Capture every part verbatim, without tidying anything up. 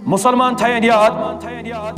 مسلمان تھاین یاد،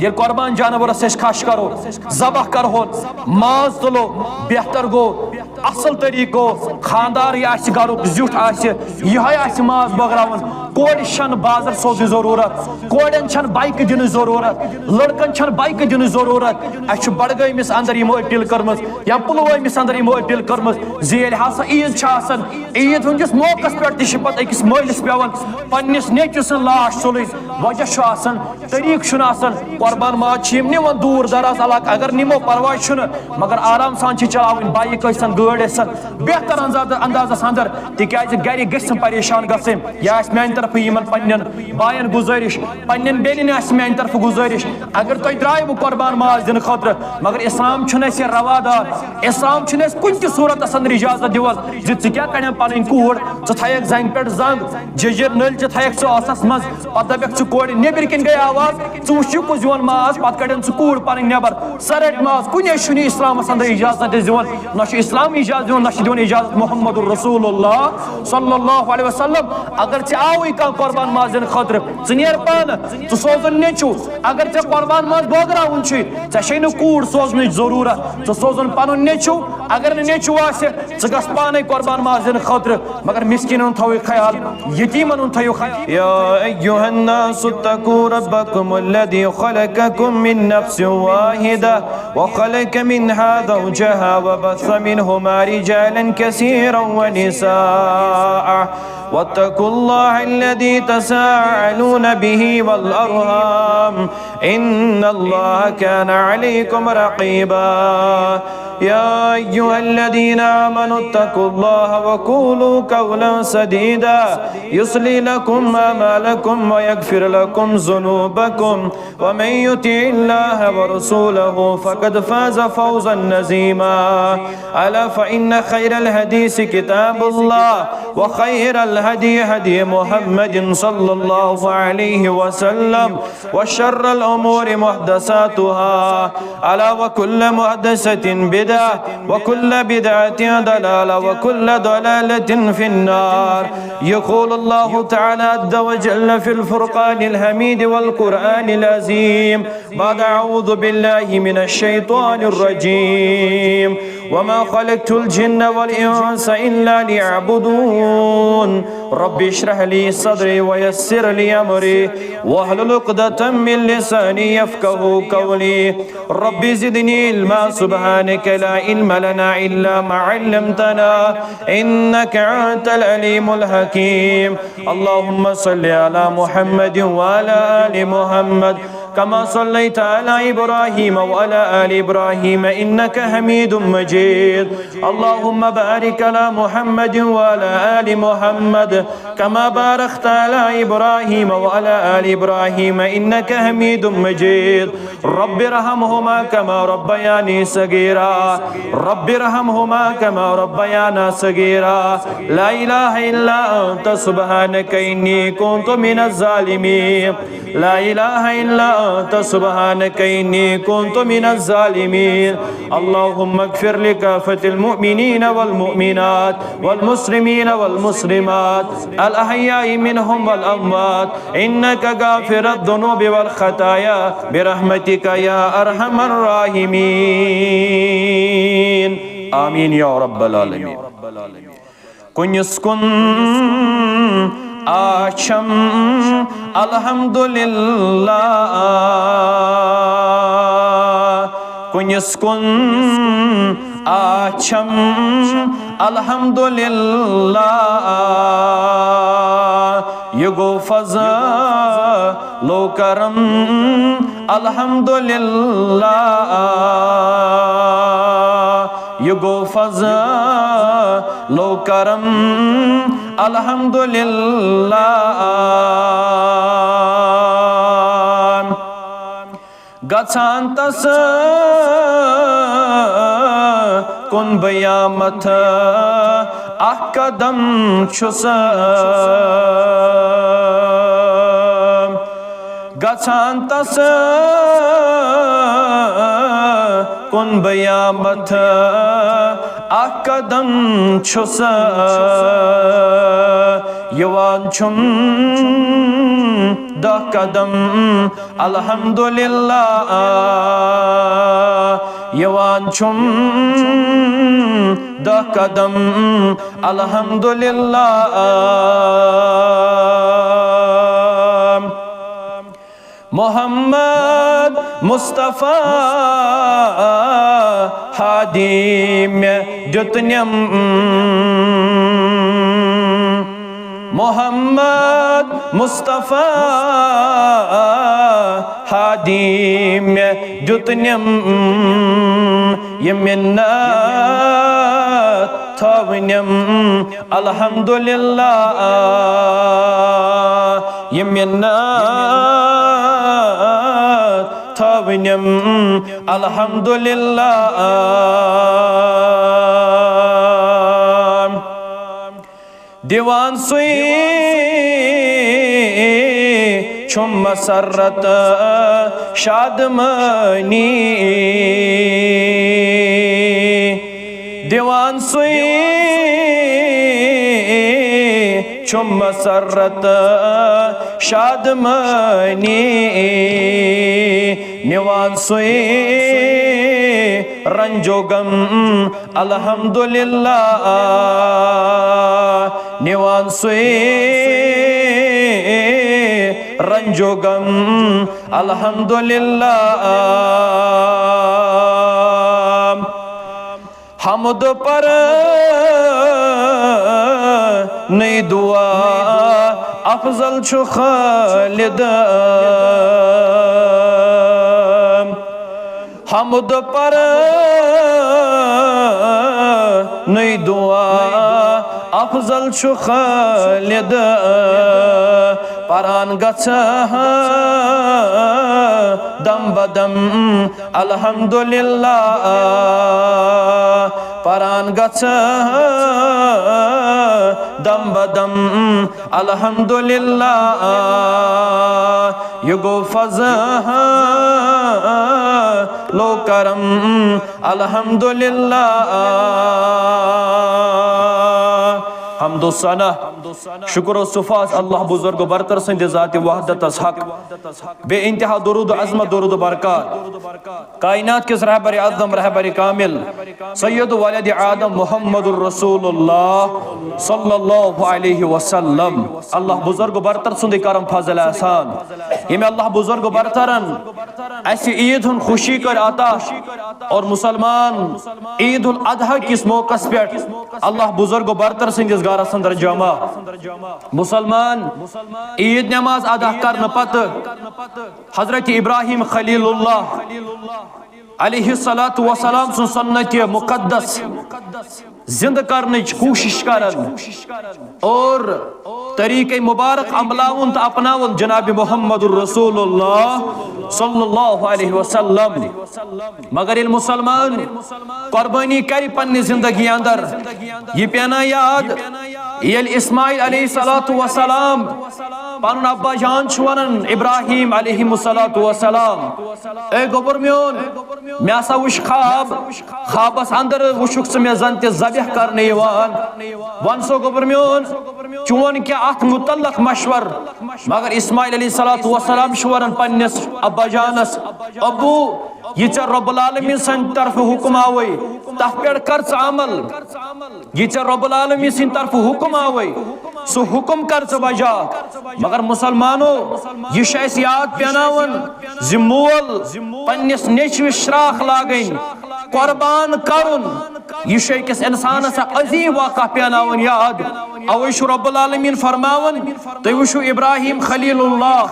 ییٚلہِ قۄربان جانورس أسۍ کھش کرو، ذبح کرہون، ماز تُلو، بہتر گوٚو، اصل طریقہٕ گوٚو، خاندارٕے آسہِ گرُک زیُٹھ آسہِ، یِہوٚے آسہِ ماز بٲگراوُن۔ کورِ چھنہٕ بازر سوزنٕچ ضروٗرت، کورٮ۪ن چھنہٕ بایکہٕ دِنٕچ ضروٗرت، لڑکن چھنہٕ بایکہٕ دِنٕچ ضروٗرت۔ اسہِ چھُ بڈگٲمِس اندر یِمو اپیل کٔرمٕژ یا پلوٲمِس اندر یِمو اپیل کٔرمٕژ زِ ییٚلہِ ہسا عیٖد چھِ آسان، عیٖد ہٕنٛدِس موقعس پٮ۪ٹھ تہِ چھِ پتہٕ أکِس مٲلِس پٮ۪وان پننِس نیٚچوِ سٕنٛز لاش تُلٕنۍ۔ وجہ چھُ آسان، طریٖقہٕ چھُنہٕ آسان۔ قۄربان ماز چھِ یِم نِوان دوٗر دراز علاقہٕ، اگر نِمو پرواے چھُنہٕ، مگر آرام سان چھِ چلاوٕنۍ، بایِک ٲسۍتن، گٲڑۍ ٲسۍتن، بہتر انداز، اندازس اندر، تِکیازِ گرِ گژھِ نہٕ پریشان گژھٕنۍ۔ یہِ آسہِ میانہِ طرفہٕ یِمن پننٮ۪ن باین گُزٲرِش، پننٮ۪ن بیٚنٮ۪ن آسہِ میانہِ طرفہٕ گُزٲرِش، اگر تُہۍ درٛایوٕ قۄربان ماز دِنہٕ خٲطرٕ، مگر اسلام چھُنہٕ اسہِ یہِ روا دان۔ اسلام چھُنہٕ اسہِ کُنہِ تہِ صوٗرتس اندر اجازت دِوان زِ ژٕ کیٛاہ کڑکھ پنٕنۍ کوٗر، ژٕ تھایکھ زنگہِ پٮ۪ٹھ زنگ، جٔجیٖر نٔلۍ تہِ تھایکھ ژٕ ٲسس منٛز، پتہٕ دپکھ ژٕ کورِ، نیبرۍ کِنۍ گٔے آواز، ژٕ وٕچھ یہِ کُس یِوان ماز، پتہٕ کڑن ژٕ کوٗر پنٕنۍ نٮ۪بر۔ سۄ رٹہِ ماز، کُنے چھُنہٕ اسلامس اندر اجازت اسہِ دِوان، نہ چھُ اسلام اجازت دِوان، نہ چھُ دِوان اجازت محمد رسول اللہ صلی اللہ علیہ وسلم۔ اگر ژےٚ آوٕے کانٛہہ قۄربان ماز دِنہٕ خٲطرٕ، ژٕ نیر پانہٕ، ژٕ سوزُن نیٚچوٗ۔ اگر ژےٚ قۄربان ماز بٲگراوُن چھُے، ژےٚ چھے نہٕ کوٗر سوزنٕچ ضروٗرت، ژٕ سوزُن پنُن نیٚچوٗ۔ اگر نہٕ نیٚچوٗ آسہِ، ژٕ گژھ پانے قۄربان ماز دِنہٕ خٲطرٕ، مگر مسکیٖنن ہُنٛد تھٲوِو خیال، یتیٖمن ہُنٛد تھٲوِو خیال۔ يا أيها الناس اتقوا ربكم الذي خلقكم من نفس واحدة وخلق منها زوجها وبث منهما رجالا كثيرا ونساء واتقوا الله الذي تساءلون به والأرحام إن الله كان عليكم رقيبا. يا أيها الذين آمنوا اتقوا الله وقولوا قولا سديدا يصلح لكم أعمالكم ويغفر لكم ذنوبكم ومن يطع الله ورسوله فقد فاز فوزا عظيما. ألا فإن خير الحديث كتاب الله وخير الهدي هدي محمد صلى الله عليه وسلم وشر الأمور محدثاتها ألا وكل محدثة بدعة وكل بدعة ضلالة وكل ضلالة في النار. يقول الله تعالى عز وجل في الفرقان الحميد والقرآن العظيم بعد أعوذ بالله من الشيطان الرجيم وما خلقت الجن والإنس إلا ليعبدون. رب اشرح لي صدري ويسر لي أمري واحلل عقدة من لساني يفقهوا قولي. رب زدني علما سبحانك لا علم لنا إلا ما علمتنا إنك أنت العليم الحكيم. اللهم صل على محمد وعلى آل محمد كما صليت على إبراهيم وعلى آل إبراهيم إنك حميد مجيد. اللهم بارك على محمد وعلى آل محمد كما باركت على إبراهيم وعلى آل إبراهيم إنك حميد مجيد. رب ارحمهما كما ربياني صغيرا. رب ارحمهما كما ربيانا صغيرا. لا إله إلا أنت سبحانك إني كنت من الظالمين. لا إله إلا أنت سبحانك إني كنت من الظالمين. اللهم اغفر لكافة المؤمنين والمؤمنات والمسلمين والمسلمات الأحياء منهم والأموات إنك غافر الذنوب والخطايا برحمتك يا أرحم الراحمين. آمين يا رب العالمين. کُنِس کُن آچھم الحمدللہ، کُنِس کُن آچھم الحمدللہ، یہِ گوٚو فضل و کرم الحمدللہ، یہِ گوٚو فضل و کرم الحمدللہ۔ گژھان تس کُن بہٕ یا متھ اکھ قدم چھُس، گژھان تس کُن بہٕ یا متھ اکھ قدم چھُس، یِوان چھُم دَہ قدم الحمدللہ، یِوان چھُم دَہ قدم الحمدللہ۔ محمد مصطفیٰ ہادی مےٚ دیُت نٮ۪م، محمد مصطفیٰ ہادی مےٚ دیُت نٮ۪م، یہِ مِنت تھٲونٮ۪م الحمدللہ، یہِ مِنت تھٲونٮ۪م الحمدللہ۔ دِوان سُے چھُم مسرت شادمٲنی، دِوان سُے چھُم مسرت شادمٲنی، نِوان سُے رنج و غم الحمدللہ، نِوان سُے رنج و غم الحمدللہ۔ حمد پرنٕے دعا افضل چھُ خالد۔ حمد پرنٕے دعا افضل چھُ خالد، پران گژھٕ دم بدم الحمدللہ، پران گژھٕ دم بدم الحمدللہ، یہِ گوٚو فضل و کرم الحمدللہ۔ حمد و ثنا، شکر و صفاس اللہ بزرگ و برتر سٕنٛدِ ذاتِ وحدتس حق، بے انتہا درود و عظمت، درود و برکات کائنات کِس رہبر اعظم، رہبر کامل، سید ولد آدم محمد الرسول اللہ صلی اللہ علیہ وسلم۔ اللہ بزرگ برتر سُنٛدٕے کرم فضل احسان، ییٚمۍ اللہ بزرگ برترن اسہِ عید ہُنٛد خوشی کٔر عطا اور مسلمان عید الاضحیٰ کِس موقعس پٮ۪ٹھ اللہ بزرگ برتر سٕنٛدِس گرس اندر جمع۔ مسلمان عید نماز ادا کرنہٕ پتہٕ حضرت ابراہیم خلیل اللہ علیہ الصلوۃ والسلام سُنٛد سنت مقدس زندٕ کرنٕچ کوٗشش کران اور طریقہ مبارک عملاوُن تہٕ اپناوُن جناب محمد الرسول اللہ صلی اللہ علیہ وسلم۔ مگر ییٚلہِ مسلمان قربٲنی کرِ پننہِ زندگی اندر، یہِ پینا یاد، ییٚلہِ اسماعیل علیہ الصلوۃ والسلام پنُن ابا جان چھُ ونان ابراہیم علیہ الصلوۃ والسلام، اے گوٚبُر میون، مےٚ ہسا وُچھ خواب، خوابس اندر وُچھُکھ ژٕ مےٚ زن تہِ ذبح کرنہٕ یِوان۔ ون سا گوٚبُر میون، چون کیٛاہ اتھ متعلق مشور؟ مگر اسماعیل علیہ الصلوۃ والسلام چھُ ونان پننِس ابا جانس، ابو، یہِ ژےٚ رب العالمین سٕنٛدِ طرفہٕ حکم آوے، تتھ پٮ۪ٹھ کر ژٕ عمل۔ یہِ ژےٚ رب العالمین سٕنٛدِ طرفہٕ حکم آوے، سُہ حکم کر ژٕ بجا۔ مگر مسلمانو، یہِ چھُ اَسہِ یاد پیناوان زِ مول پننِس نیٚچوِس شراکھ لاگٕنۍ، قربان کرُن، یہِ چھُ أکِس انسانس اکھ عظیم واقعہ پیناوان یاد۔ اوے چھُ رب العالمین فرماوان، تُہۍ وٕچھِو ابراہیم خلیل اللہ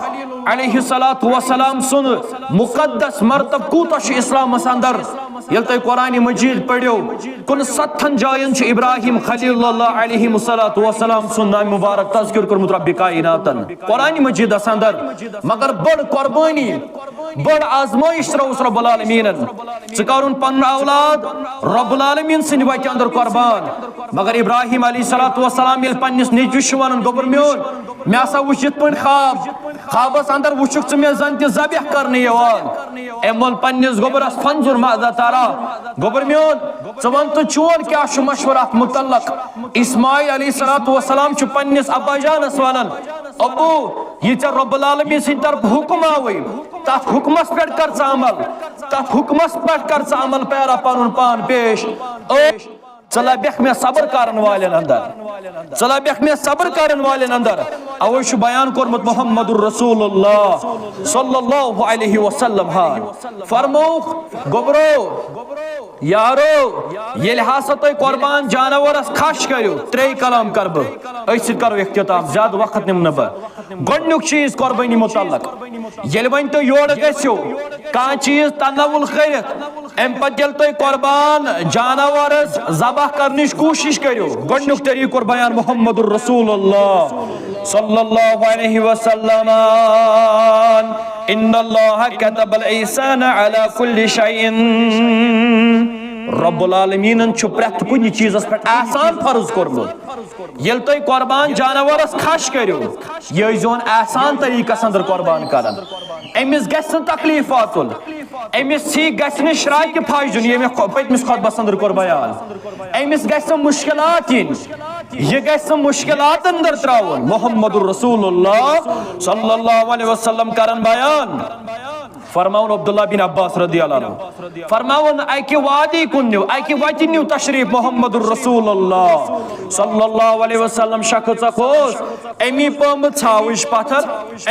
علیہ الصلوۃ والسلام سُنٛد مقدس مرتب کوٗتاہ چھُ اسلامس اندر۔ ییٚلہِ تُہۍ قرآن مجید پٔرِو، کُنہٕ ستتھن جاین چھُ ابراہیم خلیل اللہ علیہ الصلوۃ والسلام سُنٛد نام مبارک تذکر کوٚرمُت رب کائناتن۔ قرآن مجیدس اندر مگر بٔڑ قربٲنی، بٔڑ آزمٲیش ترٲوٕس رب العالمیٖنن۔ ژٕ کرُن پنُن اولاد رب العالمیٖن سٕنٛدِ وتہِ اندر قربان۔ مگر ابراہیم علیہ الصلوۃ والسلام ییٚلہِ پننِس نیٚچوِس چھُ ونان، گوٚبُر میون، مےٚ ہسا وُچھ یِتھ پٲٹھۍ خواب، خوابس اندر وُچھُکھ ژٕ مےٚ زن تہِ ذبح کرنہٕ یِوان۔ أمۍ ووٚن پننِس گوٚبرس، فانظر ماذا ترى، گوٚبُر میون، ژٕ وَن تہٕ چون کیٛاہ چھُ مشورٕ اَتھ مُتعلق؟ اسماعیل علیہ الصلوۃ والسلام چھُ پننِس ابا جانَس وَنان، ابو، یہِ ژےٚ رب العالمین سٕنٛدِ طرفہٕ حُکم آوٕے، تتھ حُکمس پٮ۪ٹھ کر ژٕ عمل، تتھ حُکمس پٮ۪ٹھ کر ژٕ عمل، پیرا پنُن پان پیش۔ ٲ، ژٕ لبکھ مےٚ صبر کرن والٮ۪ن اندر، ژٕ لبکھ مےٚ صبر کرن والٮ۪ن اندر۔ اوے چھُ بیان کوٚرمُت محمد رسول اللہ صلی اللہ علیہ وسلم ہن۔ فرمووُکھ، گوٚبرو، یارو، ییٚلہِ ہسا تُہۍ قربان جانورس کھش کٔرِو، ترٛے کلام کرٕ بہٕ، أتھۍ سۭتۍ کرو اختتام، زیادٕ وقت نِمہٕ نہٕ بہٕ۔ گۄڈٕنیُک چیٖز قربٲنی متعلق، ییٚلہِ وۄنۍ تُہۍ یورٕ گٔژھِو کانٛہہ چیٖز تناول کٔرِتھ، اَمہِ پتہٕ ییٚلہِ تُہۍ قربان جانورس ذبح کرنٕچ کوٗشِش کٔرِو، گۄڈٕنیُک طریٖقہٕ کوٚر بیان محمد رسول اللہ صلی اللہ علیہ وسلم، ان اللہ كتب الاحسان على كل شيء۔ رب العالمینن چھُ پرٛٮ۪تھ کُنہِ چیٖزس پٮ۪ٹھ احسان فرض کوٚرمُت۔ ییٚلہِ تُہۍ قربان جانورس کھش کٔرِو، یہِ ٲسۍزِہون احسان طریٖقس اندر قربان کران۔ أمِس گژھِ نہٕ تکلیف واتُن، أمِس سی گژھِ نہٕ شراکہِ پھش دیُن، یہِ مےٚ خۄ-، پٔتمِس خۄطبس اندر کوٚر بیان۔ أمِس گژھِ نہٕ مُشکلات یِنۍ، یہِ گژھِ نہٕ مُشکلاتن اندر ترٛاوُن۔ محمد رسول اللہ صلی اللہ علیہ وسلم کرن بیان۔ فرماوُن عبداللہ بن عباس رضی اللہ عنہ، فرماوُن، اکہِ وادی کُن نیو، اکہِ وتہِ نیو تشریف محمد رسول اللہ صلی اللہ علیہ وسلم۔ شخص اکھ اوس، أمی پٲومٕژ ژھاوٕج پتھر،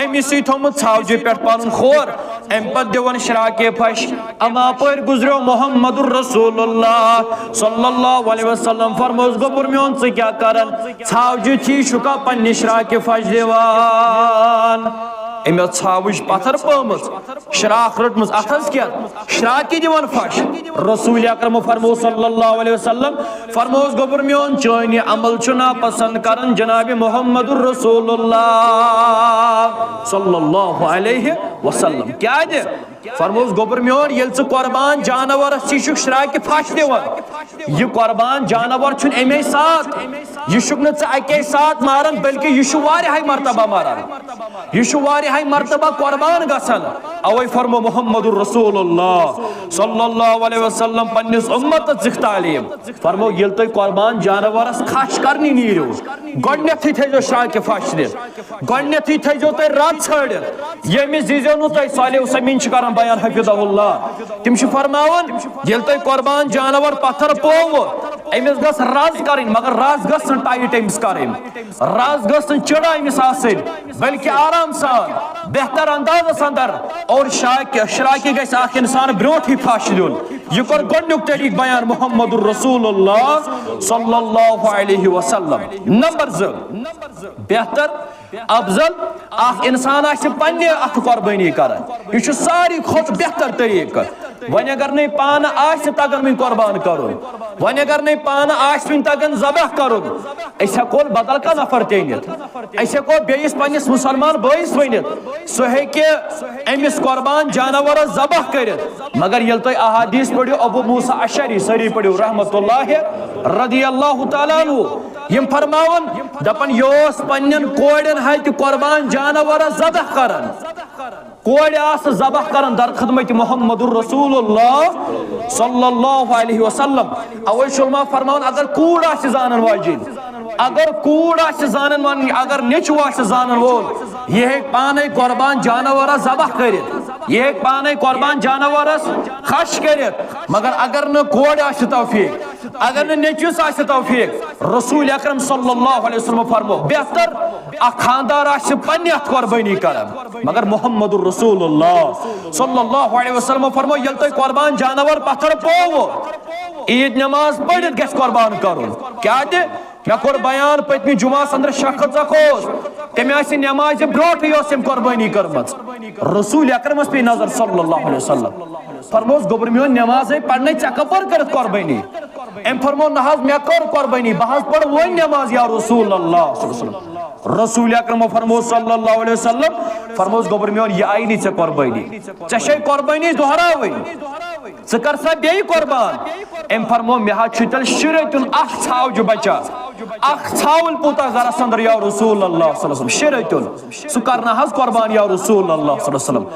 أمی سٕے تھوٚومُت ژھاوجہِ پٮ۪ٹھ پنُن کھور، اَمہِ پتہٕ دِوان شراکہِ پھش۔ اما اپٲرۍ گُزریو محمد رسول اللہ صلی اللہ علیہ وسلم۔ فرموس، گوٚبُر میون، ژٕ کیٛاہ کران؟ ژھاوجہِ تھی چھُکھا پننہِ شراکہِ پھش دِوان؟ أمۍ ٲس ژھاوٕج پتھر پٲومٕژ، شراکھ رٔٹمٕژ اتھس کٮ۪تھ، شراکہِ دِوان پھش۔ رسول اکرم فرموو صلی اللہ علیہ وسلم، فرمووس، گوٚبُر میون، چٲنۍ یہِ عمل چھُ ناپسند کران جناب محمد رسول اللہ صلی اللہ علیہ وسلم۔ کیازِ؟ فرمووس، گوٚبُر میون، ییٚلہِ ژٕ قربان جانورس تھی چھُکھ شراکہِ پھش دِوان، یہِ قربان جانور چھُنہٕ اَمے ساتہٕ، یہِ چھُکھ نہٕ ژٕ اَکے ساتہٕ ماران، بلکہِ یہِ چھُ واریاہے مرتبہ ماران۔ یہِ چھُ واریاہے مرتبہ قربان گژھان۔ اوے فرمو محمد رسول اللہ صلی اللہ علیہ وسلم پننِس اُمتس دِژ تعلیٖم۔ فرمو، ییٚلہِ تُہۍ قربان جانورس کھش کرنہِ نیٖرِو، گۄڈٕنیتھٕے تھٲیزیو شراکہِ پھش دِتھ، گۄڈٕنیتھٕے تھٲیزیو تُہۍ رز ژھٲنڈِتھ۔ ییٚمِس دیٖزیو نہٕ تُہۍ، صالح عثیمین چھِ کران بیان حفظہ اللہ، تِم چھِ فرماوان، ییٚلہِ تۄہہِ قربان جانور پتھر پووٕ، أمِس گٔژھ رز کرٕنۍ، مگر رز گٔژھ نہٕ ٹایٹ أمِس کرٕنۍ، رز گٔژھ نہٕ چِڑا أمِس آسٕنۍ، بلکہِ آرام سان، بہتر اندازس اندر۔ اور شاکہِ، شراکہِ گژھِ اکھ انسان برونٹھٕے پھش دیُن۔ یہِ کوٚر گۄڈٕنیُک طریٖقہٕ بیان محمد رسول اللہ صلی اللہ علیہ وسلم۔ نمبر زٕ، بہتر، افضل، اکھ انسان آسہِ پننہِ اتھٕ قربٲنی کران، یہِ چھُ ساروی کھۄتہٕ بہتر طریٖقہٕ۔ وۄنۍ اگر نَے پانہٕ آسہِ تگان وۄنۍ قربان کرُن، وۄنۍ اگر نَے پانہٕ آسہِ وۄنۍ تگان ذبح کرُن، أسۍ ہٮ۪کون بدل کانٛہہ نفر تہِ أنِتھ، أسۍ ہٮ۪کو بیٚیِس پننِس مسلمان بٲیِس ؤنِتھ، سُہ ہیٚکہِ أمِس قربان جانورس ذبح کٔرِتھ۔ مگر ییٚلہِ تُہۍ احادیث پٔرِو، ابو موسیٰ اشعری، سٲری پٔرِو، رحمت اللہ رضی اللہ تعالیٰ عنہ، یِم فرماوان، دپان، یہِ اوس پننٮ۪ن کورٮ۪ن ہتہِ قربان جانورس ذبح کران۔ کورِ آسہٕ ذبح کران در خدمت محمد رسول اللہ صلی اللہ علیہ وسلم۔ اوے چھُ علماء فرماوان، اگر کوٗر آسہِ زانن واجیٚنۍ، اگر کوٗر آسہِ زانن واجیٚنۍ، اگر نیٚچو آسہِ زانن وول، یہِ ہیٚکہِ پانے قربان جانورس ذبح کٔرِتھ، یہِ ہیٚکہِ پانے قربان جانورس کھش کٔرِتھ۔ مگر اگر نہٕ کورِ آسہِ توفیق، اگر نہٕ نیٚچوِس آسہِ توفیق، رسول اکرم صلی اللہ علیہ وسلم فرمو، بہتر اکھ خاندار آسہِ پننہِ اتھ قربٲنی کران۔ مگر محمد رسول اللہ صلی اللہ علیہ وسلم فرمو، ییٚلہِ تۄہہِ قربان جانور پتھر پووٕ، عیٖد نماز پٔرِتھ گژھِ قربان کرُن۔ کیٛازِ؟ مےٚ کوٚر بیان پٔتمہِ جمعہ اندر، شخص اکھ اوس، تٔمۍ آسہِ نمازِ برونٹھٕے اوس أمۍ قربٲنی کٔرمٕژ۔ رسول اکرمس پیٚیہِ نظر صلی اللہ علیہ وسلم۔ فرموس، گوٚبُر میون، نمازے پرنے، ژےٚ کپٲر کٔرٕتھ قربٲنی؟ أمۍ فرمو، نہ حظ، مےٚ کٔر قربٲنی، بہٕ حظ پرٕ وۄنۍ نماز یا رسول اللہ صلی اللہ علیہ وسلم۔ رسول اکرم فرمو صلی اللہ علیہ وسلم، فرموس، گوٚبُر میون، یہِ آیہِ نہٕ ژےٚ قربٲنی، ژےٚ چھے قربٲنی دۄہراوٕنۍ، ژٕ کر سا بیٚیہِ قربان۔ أمۍ فرمو، مےٚ حظ چھُ تیٚلہِ شُرۍ تیُن اکھ ژھاوجہِ بچہ، اکھ ژھاوُل پوٗتاہ گرس اندر یا رسول اللہ صلی اللہ علیہ وسلم، شُرۍ تیُن، سُہ کرنہٕ حظ قربان یا رسول اللہ صلی اللہ علیہ وسلم۔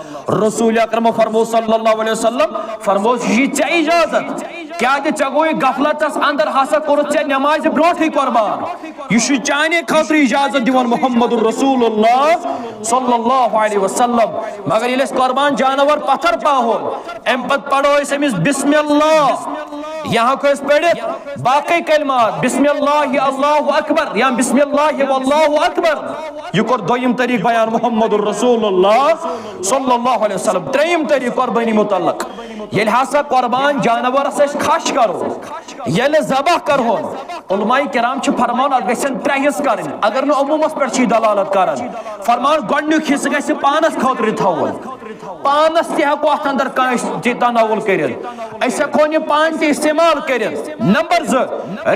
رسول اکرم فرمو صلی اللہ علیہ وسلم، فرموس، یہِ چھُے ژےٚ اجازت۔ کیازِ ژےٚ گوٚوُے غفلتس اندر، ہسا کوٚرُتھ ژےٚ نمازِ برونٹھٕے قربان۔ یہِ چھُ چانے خٲطرٕ اجازت دِوان محمد رسول اللہ صلی اللہ علیہ وسلم۔ مگر ییٚلہِ أسۍ قربان جانور پتھر پاہون، امہِ پتہٕ پرو أسۍ أمِس بسم اللہ، یا ہٮ۪کو أسۍ پٔرِتھ باقٕے کلمات، بسم اللہ اللہ اکبر یا بسم اللہ واللہ اکبر۔ یہِ کوٚر دوٚیِم طریٖقہٕ بیان محمد رسول اللہ صلی اللہ علیہ وسلم۔ ترٛیٚیِم طریٖقہٕ قربٲنی متعلق، ییٚلہِ ہسا قربان جانورس أسۍ کھش کرو، ییٚلہِ ذبح کرہون، علماء کرام چھِ فرماوان، اتھ گژھن ترٛےٚ حصہٕ کرٕنۍ، اگر نہٕ عموٗمس پٮ۪ٹھ چھِ یہِ دلالت کران۔ فرمان، گۄڈٕنیُک حصہٕ گژھِ پانس خٲطرٕ تھاوُن، پانس تہِ ہٮ۪کو اتھ اندر کٲنٛسہِ تہِ تناول کٔرِتھ، أسۍ ہٮ۪کون یہِ پانہٕ تہِ استعمال کٔرِتھ۔ نمبر زٕ،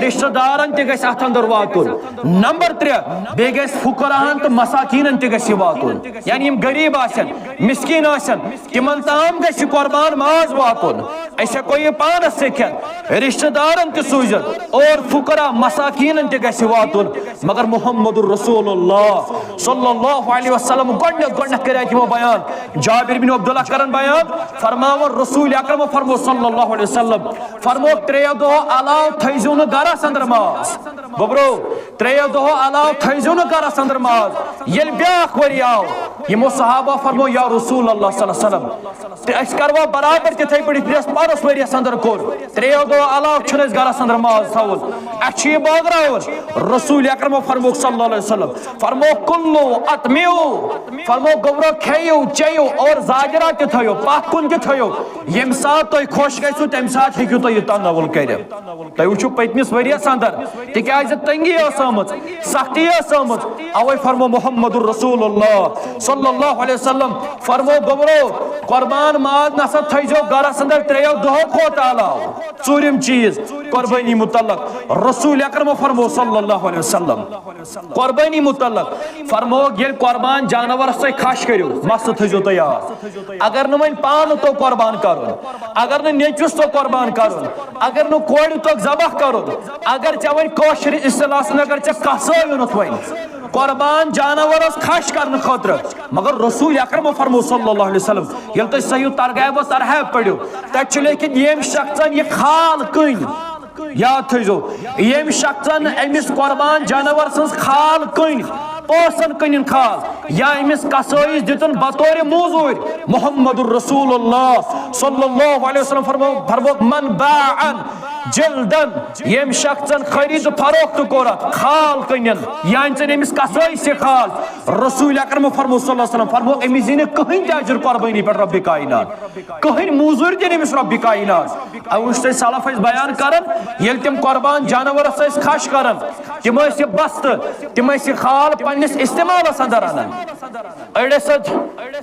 رشتہٕ دارن تہِ گژھِ اتھ اندر واتُن۔ نمبر ترٛےٚ، بیٚیہِ گژھِ فقراہن تہٕ مساکینن تہِ گژھِ یہِ واتُن، یعنی یِم غریب آسن، مسکین آسن، تِمن تام گژھِ یہِ قربان ماز واتُن۔ أسۍ ہٮ۪کو یہِ پانس تہِ کھٮ۪تھ، رشتہٕ دارن تہِ سوٗزِتھ، اور فقراء مساکینن تہِ گژھِ واتُن۔ مگر محمد رسول اللہ صلی اللہ علیہ وسلم گۄڈٕنٮ۪تھ، گۄڈٕنٮ۪تھ کریاو تِمو بیان۔ جابر بن عبداللہ کرن بیان، فرماوان رسول اکرم فرمو صلی اللہ علیہ وسلم، فرمو، ترٛیٚیو دۄہو علاوٕ تھٲیزیو نہٕ گرس اندر ماز۔ گوٚبرو، ترٛیٚیو دۄہو علاوٕ تھٲیزیو نہٕ گرس اندر ماز۔ ییٚلہِ بیٛاکھ ؤری آو، یِمو صحابہ فرمو، یا رسول اللہ صلی اللہ علیہ وسلم، تہٕ أسۍ کروا برابر تِتھے پٲٹھۍ یِتھ پٲٹھۍ اَسہِ پرُس ؤریَس اندر کوٚر؟ ترٛیٚیو دۄہو علاوٕ چھُنہٕ أسۍ گرس اندر ماز تھاوُن، اَسہِ چھُ یہِ بٲگراوُن۔ رسول اکرمو فرمووُکھ صلی اللہ علیہ وسلم، فرمووُکھ، کُلُو اطعمو، فرمووُکھ، گوٚبرو، کھیِو چیٚیِو اور زاجرہ تہِ تھٲیِو، پتھ کُن تہِ تھٲیِو، ییٚمہِ ساتہٕ تۄہہِ خۄش گژھِو تمہِ ساتہٕ ہیٚکِو تُہۍ یہِ تناول کٔرِتھ۔ تۄہہِ وٕچھِو پٔتمِس ؤریَس اندر، تِکیازِ تنگی ٲس آمٕژ، سختی ٲس آمٕژ، اوے فرمو محمد رسول اللہ صلی اللہ علیہ وسلم، فرمو، گوٚبرو، قربان ماز نسا تھٲیزیو گرس اندر ترٛیٚیو دۄہو کھۄتہٕ علاوٕ۔ ژوٗرِم چیٖز، قربٲنی متعلق رسول اکرمو فرمو صلی اللہ علیہ وسلم، قربٲنی متعلق فرمووُکھ، ییٚلہِ قربان جانورس تُہۍ کھش کٔرِو، مستہٕ تھٲیزیو تُہۍ یاد۔ اگر نہٕ وۄنۍ پانہٕ توٚگ قربان کرُن، اگر نہٕ نیٚچوِس توٚگ قربان کرُن، اگر نہٕ کورِ توٚگ ذبح کرُن، اگر ژےٚ وۄنۍ کٲشِر اصطلاحس منٛز اگر ژےٚ کسٲے اوٚنُتھ وۄنۍ قربان جانورس کھش کرنہٕ خٲطرٕ، مگر رسول اکرم فرمو صلی اللہ علیہ وسلم، ییٚلہِ تُہۍ صحیح ترغیب و ترہیب پٔرِو، تتہِ چھُ لیکھِتھ، ییٚمۍ شخصن یہِ خال کٕنۍ، یاد تھٲیزیو، ییٚمۍ شخصن أمِس قربان جانور سٕنٛز خال کٕنۍ، پونٛسن کٕنِن خال، یا أمِس کسٲیِس دِتُن بطورِ موٚزوٗرۍ، محمد رسول اللہ صلی اللہ علیہ وسلم فرمو، فرمووُکھ، من باع جلدن، ییٚمۍ شخصن خرید و فروخت کوٚر اتھ، خال کٕنِن، یا أمۍ ژٔنۍ أمِس کسٲیِس یہِ خال، رسول اکرم فرمو صلی اللہ علیہ وسلم فرمو، أمِس یی نہٕ کٕہٕنۍ تہِ اجر قربٲنی پٮ۪ٹھ رب کائنات۔ کٕہٕنۍ موٚزوٗرۍ دِنہٕ أمِس رۄبِ کائنات۔ اَوٕ وٕچھ تۄہہِ سلف ٲسۍ بیان کران، ییٚلہِ تِم قربان جانورس ٲسۍ کھش کران، تِم ٲسۍ یہِ بستہٕ، تِم ٲسۍ یہِ خال پننِس استعمالس اندر انان۔ أڑۍ ٲسۍ اتھ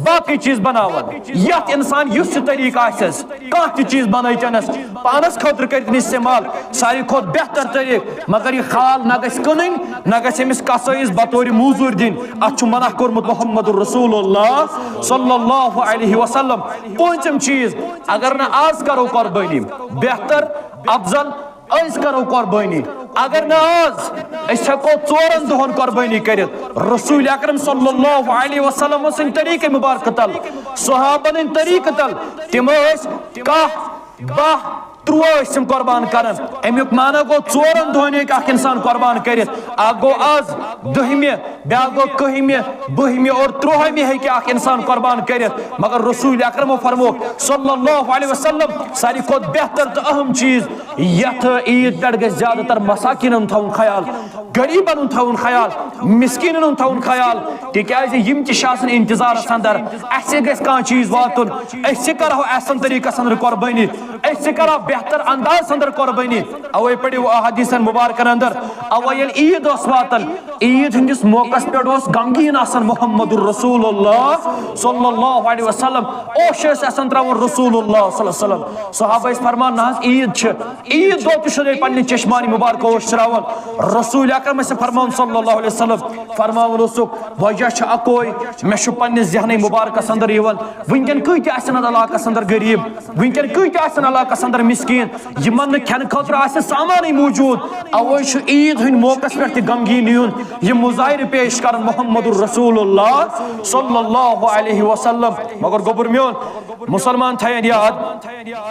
باقٕے چیٖز بناوان۔ یتھ انسان یُس تہِ طریٖقہٕ آسٮ۪س، کانٛہہ تہِ چیٖز بنٲوِتھ انس، پانس خٲطرٕ کٔرِتھ استعمال، ساروی کھۄتہٕ بہتر طریٖقہٕ۔ مگر یہِ خال نہ گژھِ کٕنٕنۍ، نہ گژھِ أمِس کسٲیِس بطورِ موٚزوٗرۍ دِنۍ۔ اتھ چھُ منع کوٚرمُت محمد رسول اللہ صلی اللہ علیہ وسلم۔ پوٗنٛژِم چیٖز، اگر نہٕ آز کرو قربٲنی، بہتر، افضل، أسۍ کرو قربٲنی۔ اگر نہٕ آز، أسۍ ہٮ۪کو ژورن دۄہن قربٲنی کٔرِتھ۔ رسول اکرم صلی اللہ علیہ وسلم سٕنٛدِ طریٖقہٕ مبارکہٕ تل، صحابن ہٕنٛدِ طریٖقہٕ تل، تِم ٲسۍ کاہ، باہ، ترٛوواہ ٲسۍ تِم قربان کران۔ اَمیُک معنی گوٚو، ژورن دۄہن ہیٚکہِ اکھ انسان قربان کٔرِتھ۔ اکھ گوٚو آز، دٔہمہِ، بیٛاکھ گوٚو کٔہمہِ، بٔہمہِ اور ترٛوہمہِ ہیٚکہِ اکھ انسان قربان کٔرِتھ۔ مگر رسول اکرمو فرموو صلی اللہ علیہ وسلم، ساروی کھۄتہٕ بہتر تہٕ اہم چیٖز، یتھ عیٖد پٮ۪ٹھ گژھِ زیادٕ تر مساکینن ہُنٛد تھاوُن خیال، غریبن ہُنٛد تھاوُن خیال، مسکینن ہُنٛد تھاوُن خیال، تِکیازِ یِم تہِ چھِ آسان انتظارس اندر، اسہِ گژھِ کانٛہہ چیٖز واتُن، أسۍ تہِ کرہو احسن طریٖقس اندر قربٲنی، أسۍ تہِ کرو بہتر انداز اندر قربٲنی۔ اوے پٔرِو احادیثن مبارکن اندر، اوے ییٚلہِ عیٖد ٲس واتان، عیٖد ہٕنٛدِس موقعس پٮ۪ٹھ اوس غمگیٖن آسان محمد رسول اللہ صلی اللہ علیہ وسلم، اوٚش ٲسۍ آسان ترٛاوان رسول اللہ صلی اللہ علیہ وسلم۔ صحابہ ٲسۍ فرمان، نہ حظ، عیٖد چھِ، عیٖد دۄہ تہِ چھُ پننہِ چشمانِ مبارکہٕ اوٚش ترٛاوان۔ رسول اکرم ٲسۍ فرماوان صلی اللہ علیہ وسلم، فرماوان اوسُکھ، وجہ چھُ اکوے، مےٚ چھُ پننِس ذہنٕے مبارکس اندر یِوان، وٕنکٮ۪ن کۭتیاہ آسن اتھ علاقس اندر غریب، وٕنکٮ۪ن کۭتیاہ آسن علاقس اندر مسکین، یِمن نہٕ کھٮ۪نہٕ خٲطرٕ آسہِ سامانٕے موجود۔ اوے چھُ عید ہٕنٛدۍ موقعس پٮ۪ٹھ تہِ غمگیٖن یُن، یہِ مظاہرٕ پیش کران محمد رسول اللہ صلی اللہ علیہ وسلم۔ مگر گوٚبُر میون، مسلمان تھاین یاد،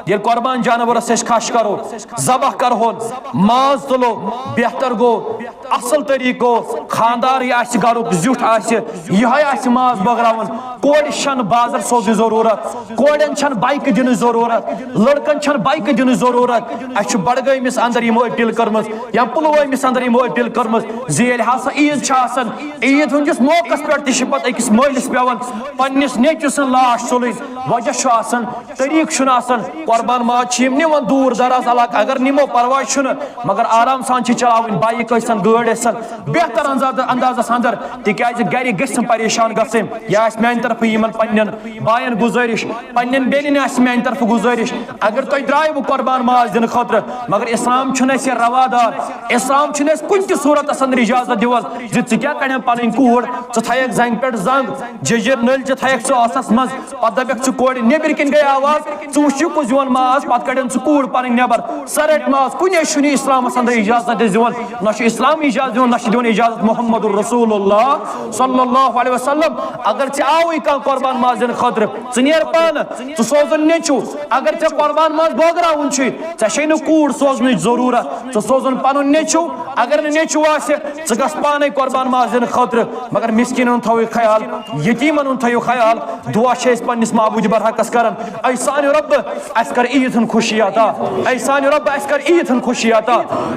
ییٚلہِ قربان جانورس أسۍ کھش کرو، ذبح کرہون، ماز تُلو، بہتر گوٚو، اصل طریقہٕ گوٚو، خاندارٕے آسہِ گرُک زیُٹھ آسہِ، یِہوٚے آسہِ ماز بٲگراوان۔ کورِ چھَنہٕ بازر سوزنٕچ ضروٗرت، کورٮ۪ن چھَنہٕ بایکہٕ دِنٕچ ضروٗرت، لڑکن چھَنہٕ بایکہٕ دِنٕچ ضروٗرت۔ اَسہِ چھُ بڈگٲمِس اندر یِمو اپیل کٔرمٕژ یا پُلوٲمِس اندر یِمو اپیل کٔرمٕژ زِ ییٚلہِ ہسا عید چھِ آسان، عید ہٕنٛدِس موقعس پٮ۪ٹھ تہِ چھِ پتہٕ أکِس مٲلِس پٮ۪وان پننِس نیٚچوِ سٕنٛز لاش تُلٕنۍ۔ وجہ چھُ آسان، طریٖقہٕ چھُنہٕ آسان۔ قربان ماز چھِ یِم نِوان دوٗر دراز علاقہٕ، اگر نِمو پرواے چھُنہٕ، مگر آرام سان چھِ چلاوٕنۍ، بایِک ٲسۍتن، گٲڑۍ ٲسۍتن، بہتر انداز، اندازس اندر، تِکیازِ گرِ گژھِ نہٕ پریشان گژھٕنۍ۔ یہِ آسہِ میانہِ طرفہٕ یِمن پننٮ۪ن باین گُزٲرِش، پننٮ۪ن بیٚنٮ۪ن آسہِ میانہِ طرفہٕ گُزٲرِش، اگر تُہۍ درٛایوٕ قربان ماز دِنہٕ خٲطرٕ، مگر اسلام چھُنہٕ اَسہِ یہِ روا دار، اسلام چھُنہٕ اَسہِ کُنہِ تہِ صوٗرتس اندر اجازت دِوان زِ ژٕ کیٛاہ کڑکھ پنٕنۍ کوٗر، ژٕ تھایکھ زنگہِ پٮ۪ٹھ زنگ، جٔجیٖر نٔلۍ تہِ تھایکھ ژٕ ٲسس منٛز، پتہٕ دپکھ ژٕ کورِ، نیبرۍ کِنۍ گٔے آواز، ژٕ وٕچھ یہِ کُس یِوان ماز، پتہٕ کڑن ژٕ کوٗر پنٕنۍ نٮ۪بر۔ سۄ رٹہِ ماز، کُنے چھُنہٕ اسلامس اندر اجازت اَسہِ دِوان، نہ چھُ اسلام اجازت دِوان، نہ چھُ دِوان اجازت محمد رسول اللہ صلی اللہ علیہ وسلم۔ اگر ژےٚ آوٕے کانٛہہ قربان ماز دِنہٕ خٲطرٕ، ژٕ نیر پانہٕ، ژٕ سوزُن نیٚچو۔ اگر ژےٚ قربان ماز بٲگراوُن چھُے، ژےٚ چھے نہٕ کوٗر سوزنٕچ ضروٗرت، ژٕ سوزُن پنُن نیٚچو۔ اگر نہٕ نیٚچو آسہِ، ژٕ گژھ پانے قربان ماز دِنہٕ خٲطرٕ، مگر مسکیٖنن ہُنٛد تھٲوِو خیال، یتیٖمن ہُنٛد تھٲوِو خیال۔ دعا چھِ أسۍ پننِس معبوٗدِ برحقس کران، اے سانہِ رۄبہٕ، اسہِ کر عیٖد ہُنٛد خوشی عطا، اے سانہِ رۄبہٕ، اسہِ کر عیٖد ہُنٛد خوشی عطا،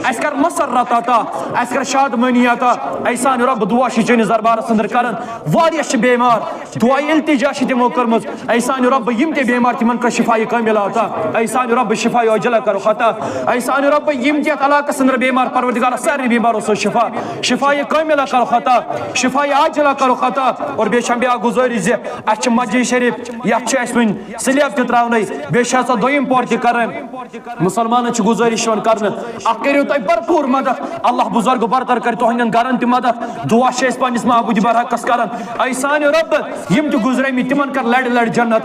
اسہِ کر مسرت عطا، اسہِ کر شادمٲنی عطا۔ اے سانہِ رۄبہٕ، دعا چھِ چٲنِس دربارس اندر کران، واریاہ چھِ بیمار، دعایہِ التجا چھِ تِمو کٔرمٕژ۔ اے سانہِ رۄبہٕ، یِم تہِ بیمار، تِمن کر شفایہِ کاملہ عطا۔ اے سانہِ رۄبہٕ، شفایہِ عاجلہ کرُکھ عطا۔ اے سانہِ رۄبہٕ، یِم تہِ یتھ علاقس اندر بیمار، پروردگارا، سارنٕے بیمارو سۭتۍ شفا، شفایہِ کاملہ کرُکھ عطا، شفایہِ عاجلہ کرُکھ عطا۔ اور بیٚیہِ چھم بیاکھ گُزٲرِش زِ اسہِ چھِ مسجد شریف، یتھ چھِ اسہِ وُنہِ سلیب تہِ تراونَے، بیٚیہِ چھِ آسان دوٚیِم پور تہِ کرٕنۍ۔ مسلمانن چھِ گُزٲرِش یِوان کرنہٕ، اکھ کٔرِو تُہۍ بھرپوٗر مدد، اللہ بزرگ برتر کرِ تُہنٛدٮ۪ن گرن تہِ مدد۔ دعا چھِ أسۍ پننِس معبوٗدِ برحقس کران، اے سانہِ رۄبہٕ، یِم تہِ گُزریمٕتۍ، تِمن کر لڑِ لڑِ جنت